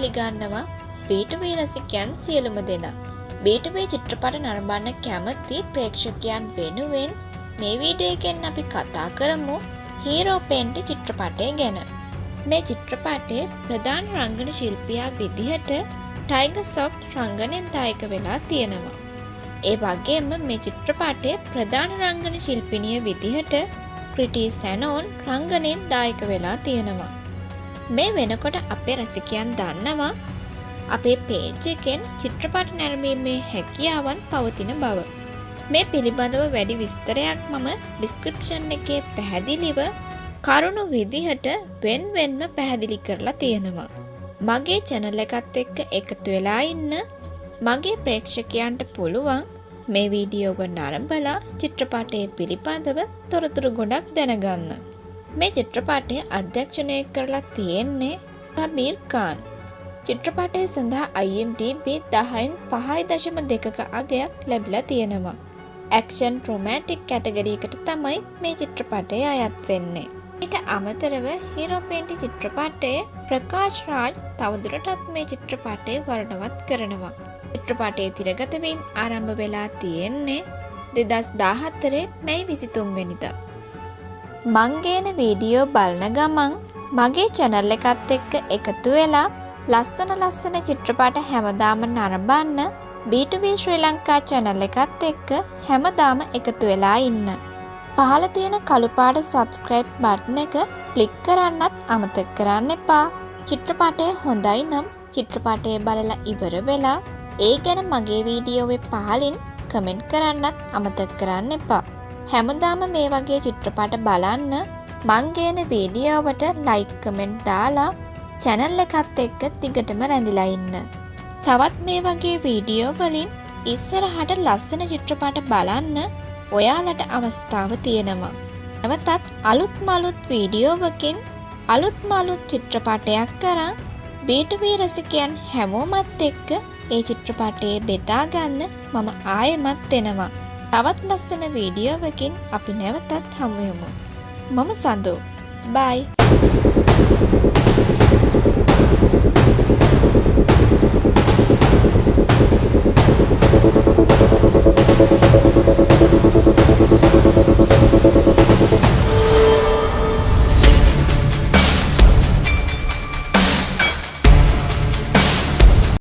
පිළිගන්නවා B2B රසිකයන් සියලුම දෙනා. B2B චිත්‍රපට නරඹන්න කැමති ප්‍රේක්ෂකයන් වෙනුවෙන් මේ වීඩියෝ එකෙන් අපි කතා කරමු හීරෝ පෙන්ටි චිත්‍රපටය ගැන. මේ චිත්‍රපටයේ ප්‍රධාන රංගන ශිල්පියා විදිහට ටයිගර් ශ්‍රොෆ් රංගනයෙන් දායක වෙලා තියෙනවා. ඒ වගේම මේ චිත්‍රපටයේ ප්‍රධාන රංගන ශිල්පිනිය විදිහට ක්‍රිටි සැනෝන් රංගනයෙන් දායක වෙලා තියෙනවා. මේ වෙනකොට අපේ රසිකයන් දන්නවා අපේ පේජ් එකෙන් චිත්‍රපට නැරඹීමේ හැකියාවන් පවතින බව. මේ පිළිබඳව වැඩි විස්තරයක් මම ඩිස්ක්‍රිප්ෂන් එකේ පැහැදිලිව කරුණු විදිහට වෙන් වෙන්ම පැහැදිලි කරලා තියෙනවා. මගේ චැනල් එකත් එක්ක එකතු වෙලා ඉන්න මගේ ප්‍රේක්ෂකයන්ට පුළුවන් මේ වීඩියෝව නරඹලා චිත්‍රපටය පිළිබඳව තොරතුරු ගොඩක් දැනගන්න. මේ චිත්‍රපටය අධ්‍යක්ෂණය කරලා තියෙන්නේ සබීර් ඛාන්. චිත්‍රපටය සඳහා IMDb 10න් 5.2ක අගයක් ලැබිලා තියෙනවා. ඇක්ෂන් රොමැන්ටික් කැටගරි එකට තමයි මේ චිත්‍රපටය අයත් වෙන්නේ. ඊට අමතරව හීරෝ පෙන්ටි චිත්‍රපටයේ ප්‍රකාශ් රාජ් තවදුරටත් මේ චිත්‍රපටය වර්ණවත් කරනවා. චිත්‍රපටයේ තිරගත වීම ආරම්භ වෙලා තියෙන්නේ 2014 මැයි 23 වෙනිදා. මං ගේන වීඩියෝ බලන ගමන් මගේ චැනල් එකත් එක්ක එකතු වෙලා ලස්සන ලස්සන චිත්‍රපට හැමදාම නරඹන්න B2B ශ්‍රී ලංකා චැනල් එකත් එක්ක හැමදාම එකතු වෙලා ඉන්න. පහළ තියෙන කළු පාට සබ්ස්ක්‍රයිබ් බටන් එක ක්ලික් කරන්නත් අමතක කරන්න එපා. චිත්‍රපටය හොඳයි නම් චිත්‍රපටය බලලා ඉවර වෙලා ඒ ගැන මගේ වීඩියෝවේ පහලින් කමෙන්ට් කරන්නත් අමතක කරන්න එපා. හැමදාම මේ වගේ චිත්‍රපට බලන්න මං ගේන වීඩියෝවට ලයික්, කමෙන්ට් දාලා චැනල් එකත් එක්ක දිගටම රැඳිලා ඉන්න. තවත් මේ වගේ වීඩියෝ වලින් ඉස්සරහට ලස්සන චිත්‍රපට බලන්න ඔයාලට අවස්ථාව තියෙනවා. නැවතත් අලුත්ම අලුත් වීඩියෝවකින් අලුත්ම අලුත් චිත්‍රපටයක් අරන් B2B රසිකයන් හැමෝමත් එක්ක ඒ චිත්‍රපටයේ බෙදා ගන්න මම ආයෙමත් එනවා. තවත් ලස්සන වීඩියෝවකින් අපි නැවතත් හමු වෙමු. මම සඳු. බයි.